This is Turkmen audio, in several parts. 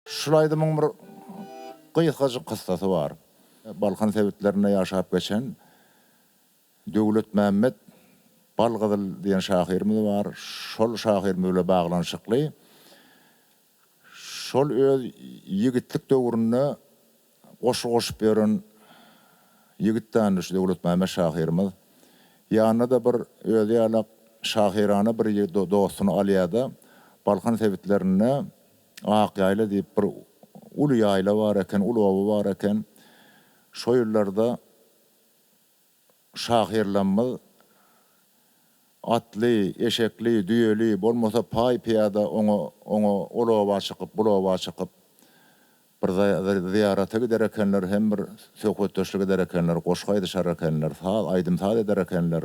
Şul aýdymyň bir gysgajyk kyssasy bar. Balkan sebitlerinde ýaşap geçen Döwletmämmet Balgyzyl diýen şahyrymyz bar. Şol şahyrymyz bilen baglanyşykly. Şol öz ýigitlik döwründe goşgy goşup ýören ýigit dändi şu Döwletmämmet şahyrymyz. Ýanyna-da bir özi ýalak şahyrana bir dostuny alýar-da, Balkan sebitlerinde Ak ýaýla diýip bir uly ýaýla bar eken, uly oba bar eken. Şo ýyllarda şahyrlarymyz atly, eşekli, düýeli, bolmasa paý-pyýada oňa, oňa ol oba çykyp, bul oba çykyp, bir zyýarata gider ekenler hem bir söhbetdeşlik eder ekenler, goşgy aýdyşar ekenler, saz, aýdym-saz eder ekenler.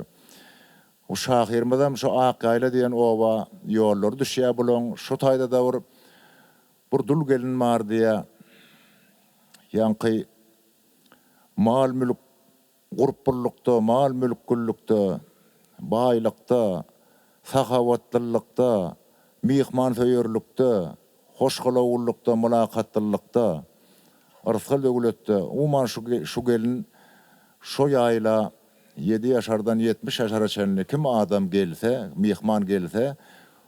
Bu şahyrymyzam şu Akýaýla diýen oba ýollary düşýär bulaň, şu taýda-da bir bir dul gelin bar diýýär. Ýaňky mal-mülk gurplulykda, mal-mülk güllükde, baýlykda, sahawatlylykda, myhmansöýerlikde, hoşgylawlylykda, mylakatlylykda, yrsgal-döwletde, umuman şu şu gelin şo ýaýla Ýedi ýaşardan 70 ýaşara çenli kim adam gelse, myhman gelse,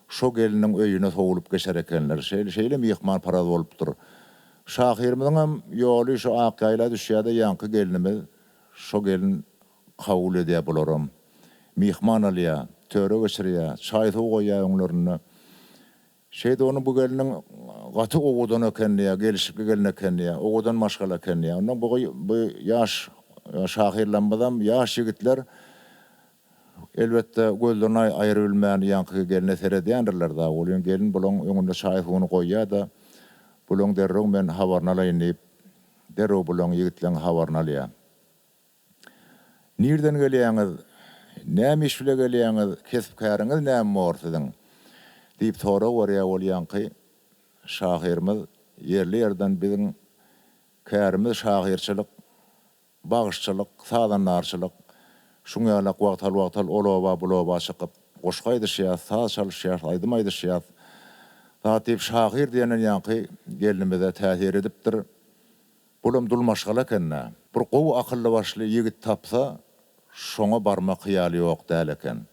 şo gelniň öýüne sowulyp geçer ekenler. Şeýle, şeýle myhmanparaz bolupdyr. Şahyrymyzyňam ýoly şo Akýaýla düşýär-de, ýaňky gelnimiz, şo gelin kabul edýär bularam. Myhman alýar, töre geçirýär, çaý-suw goýýar öňlerinde. Şeýdip onuň bu gelniň gaty owadan eken diýýär, gelşikli gelin eken diýýär, owadan maşgala eken diýýär. Ondan bu bu ýaş şahyrlarymyzam, ýaş ýigitler elbetde gözlerini aýyrybilmän ýaňky gelne seredýändirler dagy. Welin gelin bulaň öňünde çaý-suwuny goýýar-da, bulaň derrew men habaryny alaýyn diýip, derrew bulaň ýigitleň habaryny alýar. Nirden gelýäňiz? Näme iş bile gelýäňiz? Kesp-käriňiz näme bor siziň? diýip sorag berýär ol ýaňky şahyrymyz ýerli-ýerden biziň kärimiz şahyrçylyk, bagşyçylyk, sazandarçylyk, şuň ýalak wagtal-wagtal ol oba, bul oba çykyp, goşgy aýdyşýas, saz çalyşýas, aýdym aýdyşýas. Zat diýip şahyr diýenden ýaňky gelnimize täsir edipdir. Bulam dul maşgala eken-dä. Bir gowy akylly-başly ýigit tapsa, şoňa barmak hyýaly ýok däl eken.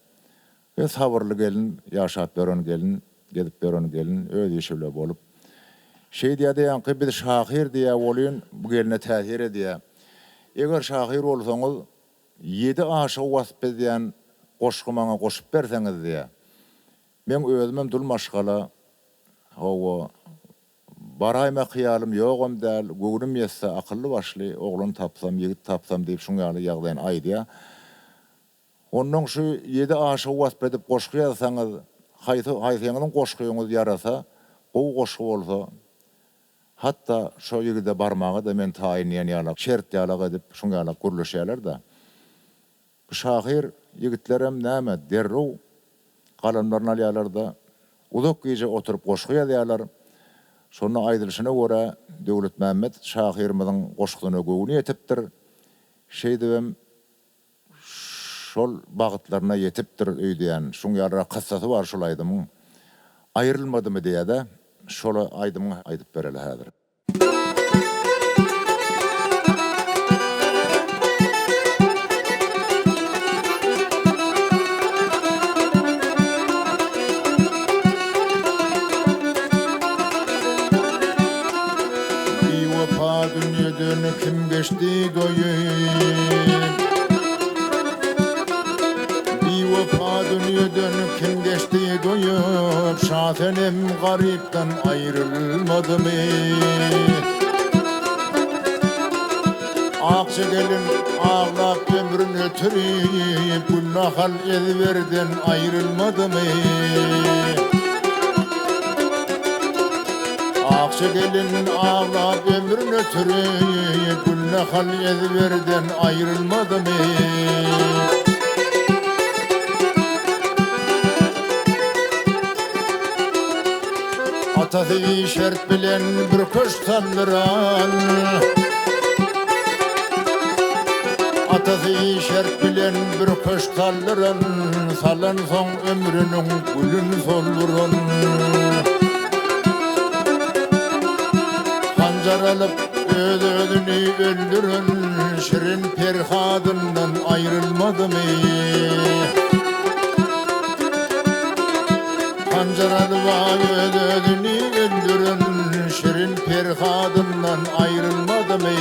We sabyrly gelin, ýaşap ýören gelin, gezip ýören gelin öz işi bile bolup. Şeýdýä-de ýaňky biz şahyr diýýä welin, bu gelne täsir edýä. Eger şahyr bolsaňyz, ýedi aşygy wasp edýän goşgy maňa goşup berseňiz diýýä. Meň özümem dul maşgala, hawa, Baraýmak hyýalym ýogam däl, göwnüm ýetse akylly-başly oglan tapsam, ýigit tapsam diýip şuň ýaly ýagdaýyny aýdýar. Onnoň şu ýedi aşygy wasp edip goşgy ýazsaňyz, haýsy, haýsyňyzyň goşgyňyz ýarasa, gowy goşgy bolsa, hatda şo ýigide barmaga-da men taýyn diýen ýalak, şert ýalak edip şuň ýalak gürleşýärler-de. Bu şahyr ýigitlerem näme, derrew galamlaryny alýarlar-da, uzak gije oturyp goşgy ýazýarlar. Şonda aýdylyşyna görä, Döwletmämmet şahyrymyzyň goşgusyna göwni ýetipdir. Şeýdibem şol bagtlaryna ýetipdir öýdýän. Şuň ýalyrak kyssasy bar şol aýdymyň. Aýrylmadymy diýýär-de, şol aýdymyň aýdyp bereli häzir. Biwepa dünýeden kim geçdi doýup Biwepa dünýeden kim geçdi doýup Şasenem garypdan aýrylmadymy? Akja gelin aglap ömrün ötürip, Gülnahal ezberden aýrylmadymy? Akja gelin aglap ömrün ötürip, Gülnahal ezberden aýrylmadymy? Atasy şert bilen bir köşk saldyran Atasy şert bilen bir köşk saldyran Salansoň ömrüniň gülün solduran. Hanjar alyp öz-özüni öldüren Şirin Perhadyndan aýrylmadymy? Hanjar alyp öz-özüni öldüren Şirin Perhadyndan aýrylmadymy?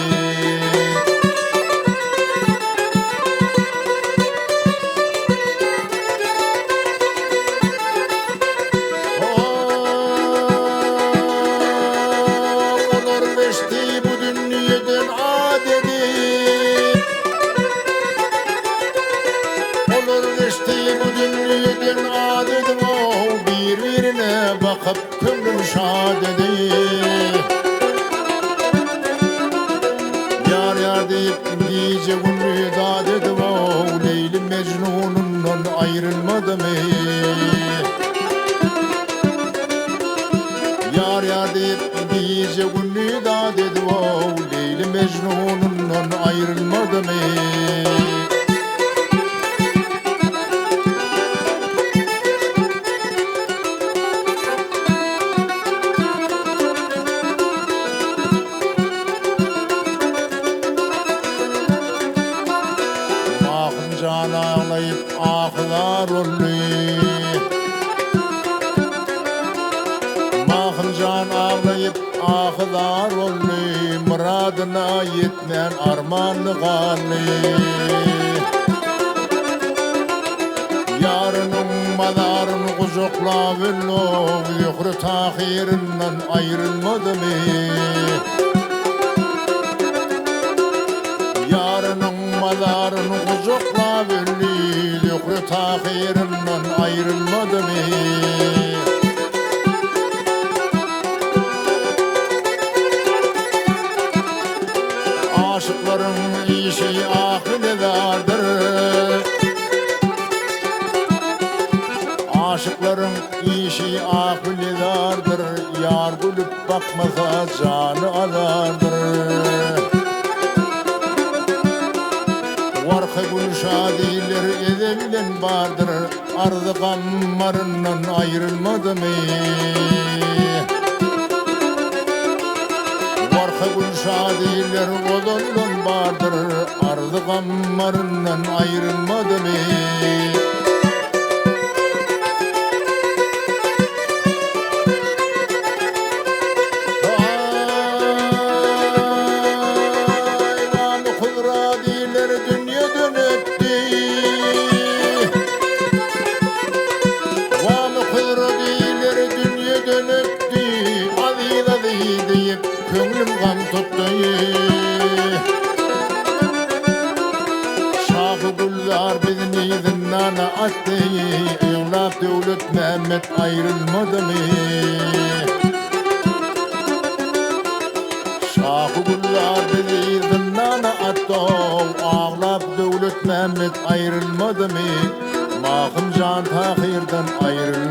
Olar geçdi bu dünýeden ad edip. Olar geçdi bu dünýeden ad edip, bir-birine bakyp köňlün şad edip. Ýar-ýar diýip gije-gündiz dad edip, Leýli Mejnunyndan aýrylmadymy? Ýar-ýar diýip gije-gündiz dad edip, Leýli Mejnunyndan aýrylmadymy? Mahym jan aglaýyp ahy-zar boldy. Mahym jan aglaýyp ahy-zar boldy, Myradyna ýetmän armanly galdy. Ýarynyň mazaryny gujaklap öldi, Zöhre Tahyryndan aýrylmadymy? Ýarynyň mazaryny gujaklap öldi, Zöhre Tahyryndan aýrylmadymy? Aşyklaryň işi ahy-nezardyr. Aşyklaryň işi ahy-nezardyr, Ýar gülüp bakmasa jany azardyr. Warka Gülşa diýler ezelden bardyr, Arzy gammaryndan aýrylmadymy? Warka Gülşa diýler ozaldan bardyr, Arzy gammaryndan aýrylmadymy? Aý, Wamy Kubra diýler dünýeden ötdi. Wamy Kubra diýler dünýeden ötdi. Aziz-aziz diýip köňlüm gam tutdy. Şahy Gülzar bizni zyndana atdy, Yglap Döwletmämmet aýrylmadymy? Şahy Gülzar bizi zyndana atdy-ow, Aglap Döwletmämmet aýrylmadymy? Mahym jan Tahyrdan aýrylmadymy?